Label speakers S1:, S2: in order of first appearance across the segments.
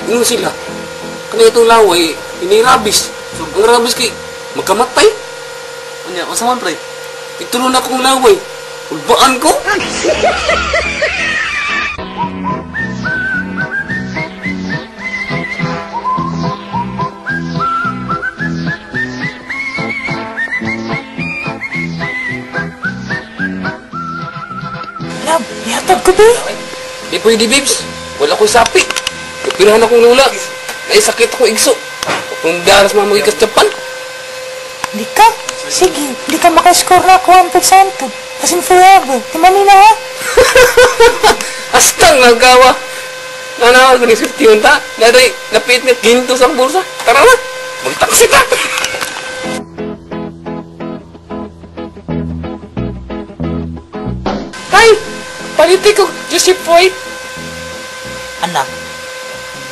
S1: Ingon sila. Kani itong laway, inirabis. So, ang rabis kay magkamatay.
S2: Unya, unsa man pre?
S1: Itulo na akong laway. Ulbaan ko.
S3: Love, ihatag ko ba?
S1: Di pwede, babes. Wala ko'y sapi. Kapirahan akong lula. Naisakit akong igso. Kung daras mga magikas Japan.
S3: Hindi ka? Sige, hindi ka makascore na ako ang santod. As in forever. Di mami na ha?
S1: Astang nagawa. Nanawag ko ni Swifty yun ta. Naday, napit na ginto sa bulsa. Tara na. Magtaksi ta. Tay, palitik ko. Joseph White.
S2: Anak,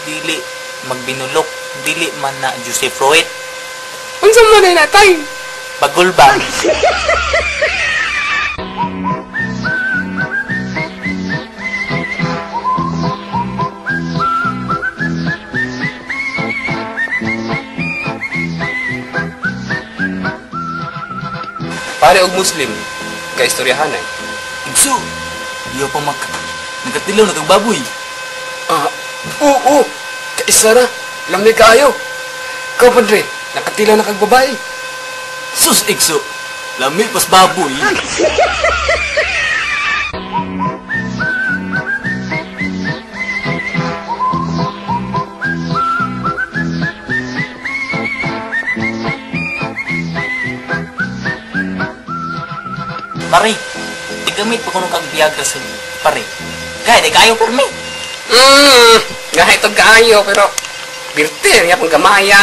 S2: dili magbinulok, dili man na Joseph Roet.
S1: Unsa man na, tay?
S2: Bagul ba?
S1: Pare og Muslim, kaistoryahan ay.
S2: Igso, iyo pa mak... Nagkatilaw na kang baboy.
S1: Ah, oo, kaisa ra. Lamig kaayo. Ikaw, padre, nakatilaw na kag babae.
S2: Sus, Igso, lami pas baboy. Pare, igamit pa kuno kag Viagra sa pare. Kaya di kayo permi.
S1: Gahit og kaayo, pero birte, nga pang gamaya.